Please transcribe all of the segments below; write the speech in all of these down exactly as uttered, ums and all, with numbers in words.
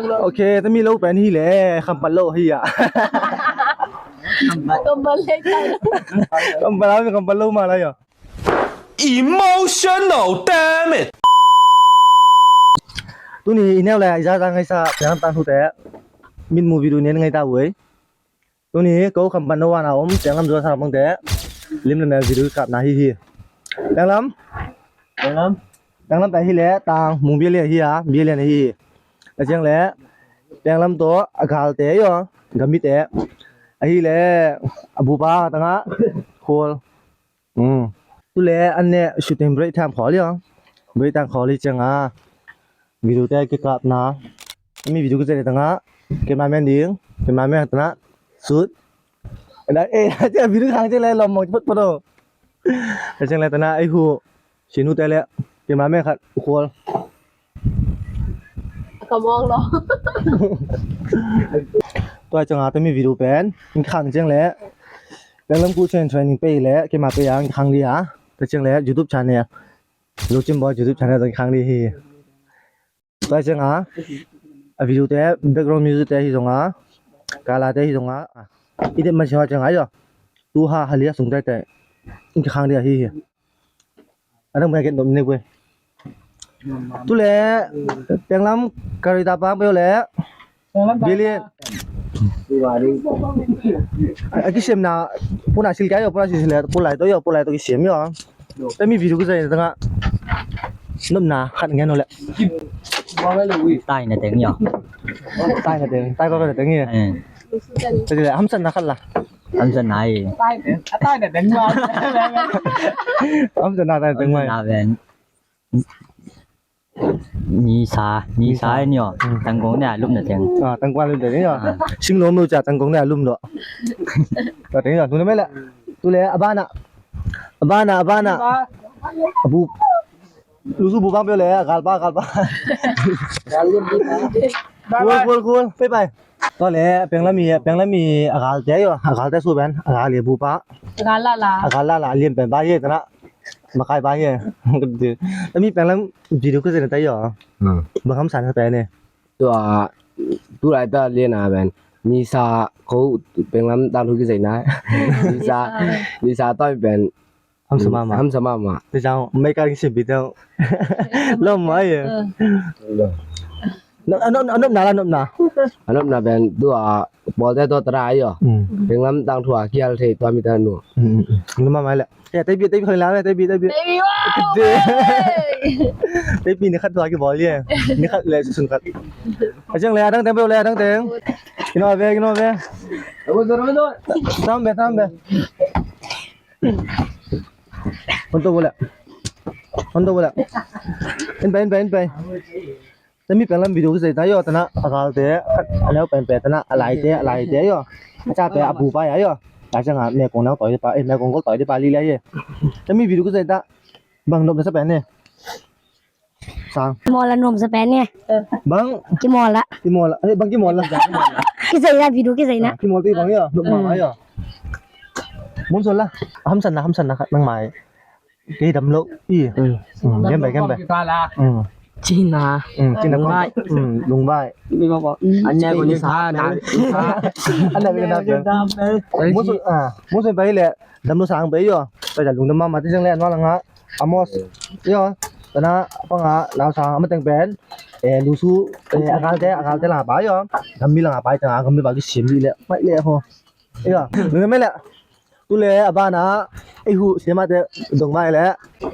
Ok, tami lo pen hi le, khampat lo hi a. Khampat lo hi, khampat lo ma la ya. Emotional damage. Tuni i neu le i za za ngaisa piang tang thu te. Min movie du nen ngai ta wei. Tuni ko khampan no wana om Pianglam zuan sa bangte lim le mel video kapna hi hi. Pianglam. Pianglam. Pianglam ta hi le tang mung bia lia hi a, bia lia hi. A ciang le Pianglam to a galte yo, gamite. A hi le a bupa tanga khol. Tu le an ne shooting break tham khol hi a. Break tham khol hi cianga video te kikapna. Mi video kizai tanga cameraman ding, cameraman tana shoot. Ana eh, video khang ciang le lom mong pot pot. Ka ciang le tana ei hu sinu te le cameraman khat khol. Ka mong lo. Tua cianga tami video pen khang ciang le Pianglam ku chen training pei le kema pei ang khang dia. Ka ciang le YouTube channel Luchin Boy YouTube channel tong khang di hi. Tua cianga a video te background music te hi zonga kala te hi zonga i det man cianga yo. Tu ha halia sung te te in khang di hi hi. Adang mai ket nom ne kue. Tu le Pianglam karita pang peo le. Billion. A kisemna puna sil kya yo, puna sil sil pulai to yo, pulai to kisem yo. Tami video kizai tanga nopna khat ngen no le. Tai na teng yo. Tai na teng, tai ko na teng yo. Tadi le hamsan na khat la. Hamsan na i. Tai na teng ma. Hamsan na tai na teng ma. Nisa, nisa ni o. Tangkong ni a lup na teng. Ah, tangkong a lup na teng ni o. Sing lo mo cha tangkong ni a lup lo. Ka teng ni o, tu na me la. Tu le abana. Abana, abana. Abu. Lusu bu bang pe le, galpa, galpa. Cool, cool, cool. Bye bye. Tua le Pianglam i, Pianglam i a galte yo, a galte su ben, a gal i bupa. A gal la la. A gal la la, lian pen ba ye tana. Makai ba ye. Tami Pianglam video kizai na ta yo. Bang hamsan sa ta ne. Tua tu lai ta lian a ben. Nisa ko Pianglam ta lu kizai na. Nisa, nisa ta ben. Hamsa mama. Hamsa mama. Te jang mai ka ring sim pi teu. Lom mai ye. Anop na la, anop na. Anop na ben tua pawl te to tara ayo. Pianglam tang thua kial thei tua mi ta nu. Lom mai le. Ya, tei bi, tei bi khang la, tei bi, tei bi. Tei bi, wow. Tei bi ni khat tua ki bawl ye. Ni khat le sun khat. A ciang le adang teng be le adang teng. Kino be, kino be. Tam be, tam be. Hon to bole. Hon to bole. In pai, in pai, in pai. Tami Pianglam video kizai ta yo, tana a galte a neu pen pe tana a laite, a laite yo. A cha pe a bu pa ya yo. Ta changa me kong nau toi pa, eh, me kong gol toi pa li le ye. Tami video kizai ta bang nop na sa pen ne. Sang. Mola nom sa pen ne. Bang. Ki mola. Ki mola. Eh, bang ki mola. Kizai na video kizai na. Ki mol ti bang yo. Nop ma yo. Mun sol la. Hamsan na, hamsan na nang mai. Kei dam lo i. Gem bai, gem bai. Cina. Cina kong. Lungbai. An ne ko ni sa na. An ne ko ni sa. Musu, ah, musu bai le. Dam lo sang bai yo. Bai da lung dam ma ma ti jeng le an wa la nga. Amos. Yo. Tana panga lau sang ama teng pen. Eh, lusu, eh, a galte, a galte la ba yo. Gam mi la nga bai tana gam mi ba ki sim le. Mai le ho. Yo. Lung dam le. Tu le a bana ei hu siamate dong mai le.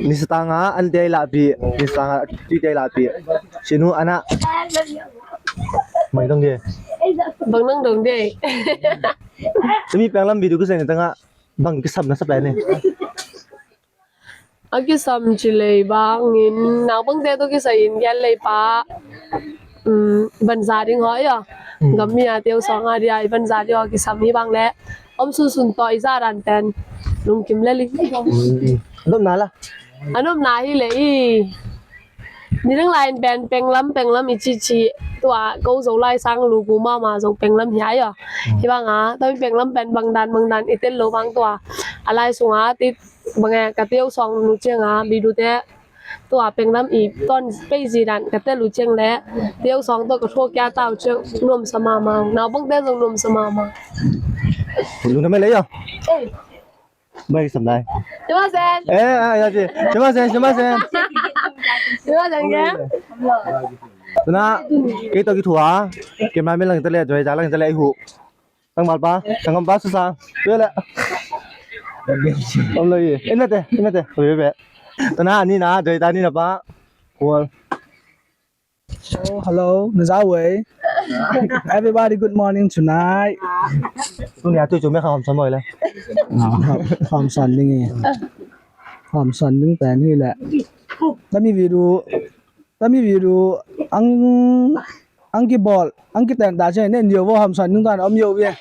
Nisa tanga an te la pi, nisa tanga ti te la pi. Sinu ana. Mai dong de. Bang nang dong de. Tami Pianglam video kizai na tanga bang kisam na sa pen ne. A kisam ci lei bangin naupangte tawh kisai in gen lei pa. Banza ding haw ia. Gammi a teu sawng a dia i banza ding haw kisam hi bang le om sunsun tawh i za dan pen lungkim le ling. Nopna la. A nopna hi le i. Ni dang lai in pen penglam penglam i cici tua ko zo lai sang lu gu mama zo penglam hi a ia. Hi bang a tawh i penglam pen bang dan bang dan i tel lo bang tua a lai sunga ti bang e ka teu sawng nu cianga bidu te Tua penglam i ton pei zi dan ka tel uh ciang le, teu sawng tawh ka thuak kia tau ciang nuamsa mahmah. Naupangte zong nuamsa mahmah. Lungdam mah lei aw. Bai sam lai. Cuma sen. Eh, ah, ya, cik. Cuma sen, cuma sen. Cuma sen ke? Tuna, kei tawh kithuah a, kei mah min lang ta le, Joy ta lang ta le, i hu. Tangvalpa, tangvalpa Susang. Pia le. Om lo i. Ina te, ina te. Pia pia. Tuna, ni na, Joy ta ni na pa. Kual. Oh, hello, na za wei. Everybody, good morning tonight. Tuni a tui cu me khang hom sam wei le. Ah, hom sam ding i. Hom sam ding pen hi le. Tami video, tami video ang, ang kibol, ang kiten ta chen nen yo vo hom sam ding tan om yo ve.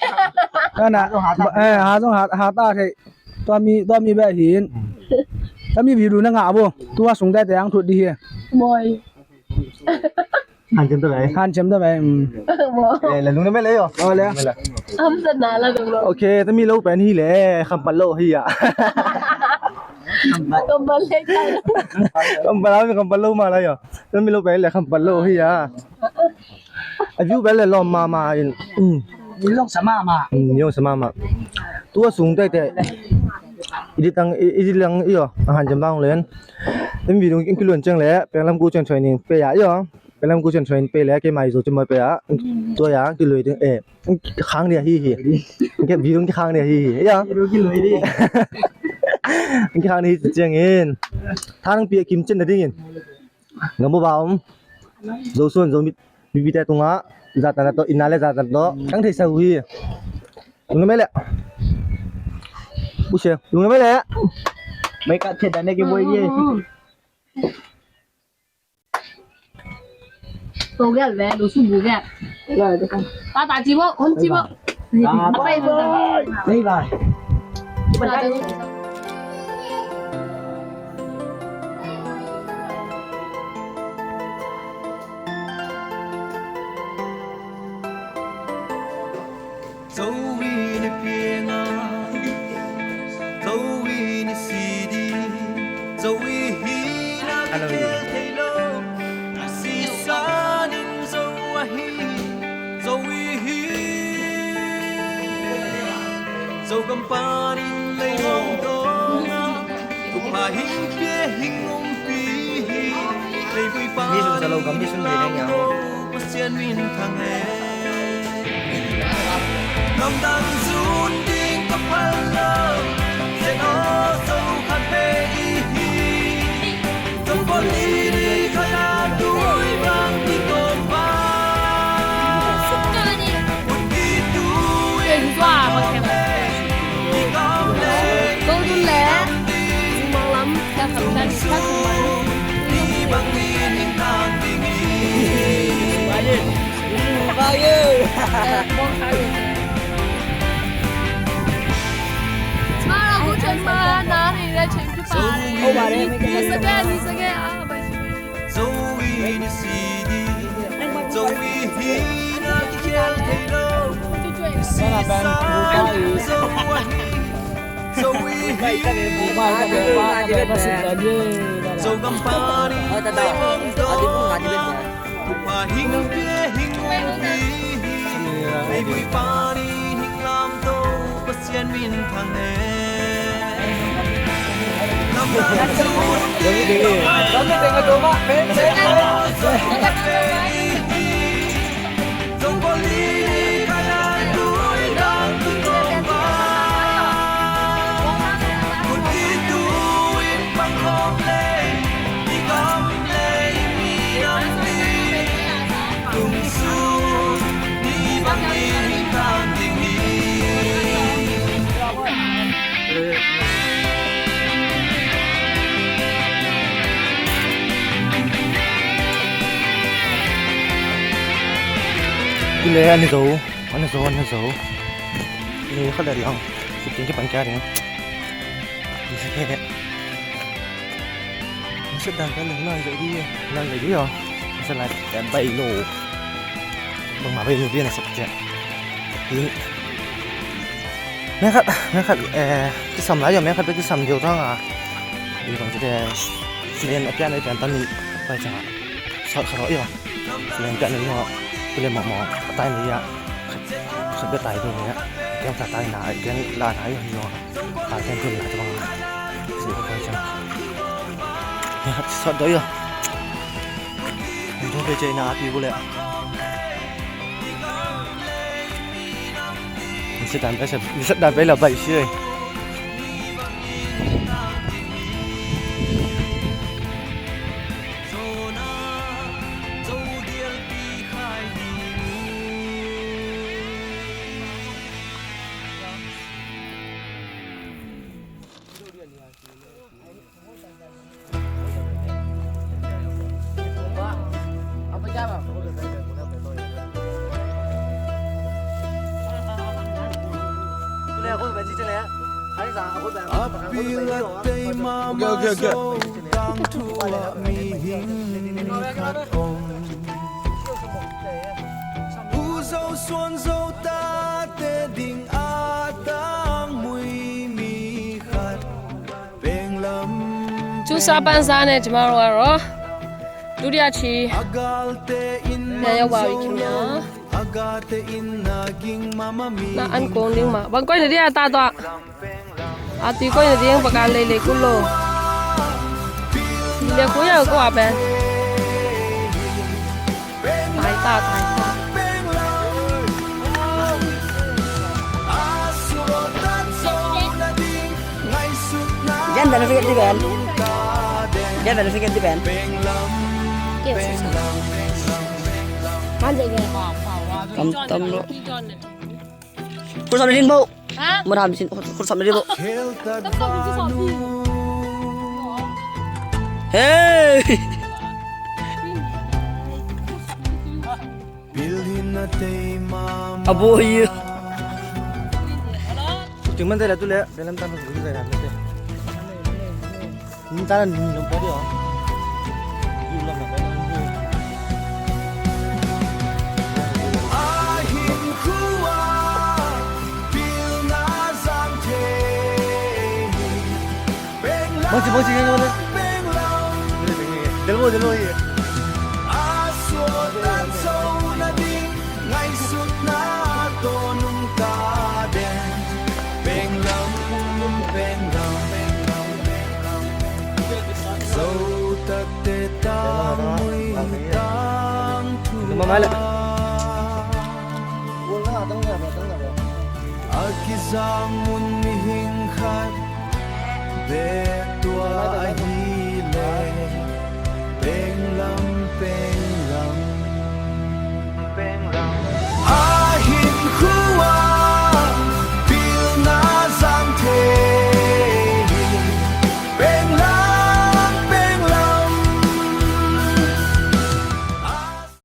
Kana, eh, ha zong ha, ha ta thei. Tua mi, tua mi beh hin. Tua mi video na ngah bo. Tua sung dai te ang thut di hi. Moi. Han chem ta bai. Han chem ta bai. Mm. Moi. Eh, la lung na me le yo. Oh, le. Am sa na la lung lo. Okay, tua mi lo pen hi le, kham pal lo hi ya. Kham pal le. Kham pal lo, kham pal lo ma la yo. Tua mi lo pen le, kham pal lo hi ya. A view bel le lawm mahmah in. Mm. Lawm sa mahmah. Mm, lawm sa mahmah. Tua sung tei tei. Idit ang, i-, idit lang i aw. A hanciam bang len. Em video in kiluan ciang le, Penglam Gu Chan training pe ya i aw. Penglam Gu Chan training pe le, kei mai zo cemoi pe ya. Tua ya, kiluan ding, eh. Khang dia hi hi. Kei video kikhang dia hi hi. Ya. Video kiluan ding. Kikhang dia hi ciang in. Thang pi kim cen na ding in. Ngam uh ba om. Zo suan zo mit, mipite tungah zahtakna tawh, itna le zahtakna tawh kang theihsa uh hi. Lungdam mah leh. Use, lungdam mah leh. Mai kah thiat dan ne ki buai hi. Togel ve, lu su bu ve. Tata ci bo, hun ci bo. Bye bye. Bye bye. Zo in i piang a, zo in i si ding, zo i hihna kitel thei lo. A sisan in zo ahi, zo i hi. Zogampa nih lei hong dawng a, thupha hing pia hing umpi hi. Leivui pa nih lei hong dawng a, Pasian min thang hen. Lamdang zun ding ka phal lo, Zen aw zo khat ve i hi. Zo pawlpi nih khat a tui bang i tawm pa. Ut i tu in pa kawm le i kam le i kam ding. Tung sung ni bang in hing tang ding hi. Zo in i si ding, zo i hihna kitel thei lo. I sisan zo ahi, zo i hi. Zogampa nih lei hong dawng a, thupha hing pia hing umpi hi. Leivui pa nih hing lamto, Pasian min thang hen. Kile an zo, an zo, an zo. Kile khat le lang. Sitin kipan kia ding. Nasep dan pen lai ve dih, lai ve dih aw. Nasep lai pen bai lo. Bangmah bai lo dih nasep ciah. Meng khat, meng khat, eh, kisam lai aw, meng khat bai kisam dih aw thang a. Dih bang ciah. Len a pian a pian tan ni pai chang a sawt kha rawh i va. Len pian a ni haw. Len mawh mawh a tai ni a. Khat bia tai ding ni a. Kem kha tai na a kem la na i haw. Ka kem tun na tabang. Sawt doi a. Kem tun pe chei na a pi bu le. Ni sa dan pe sa, ni sa dan pe la bai si. Chusa pansa ne cimaro aro. Dudia ci. Naya wawi kimia. Na an kong ding ma. Bang koi na dia ta to. A tui koi na ding baka lei lei kulo. Lei kuya ko apen. Tai ta, tai ta. Gen benefit di ben. Gen benefit di ben. Kam tam lo. Kul sam ni din bo. Ha? Mo tham sin kul sam ni din bo. Hey. Abo hi. Ting man te la tu le, belam tan tu le. Ni ta la ni lo pa dia. Ni lo ma pa. Bang si, bang si, bang si. Del mo, del mo, ye. Numa male. A kizang mun mihing khat bek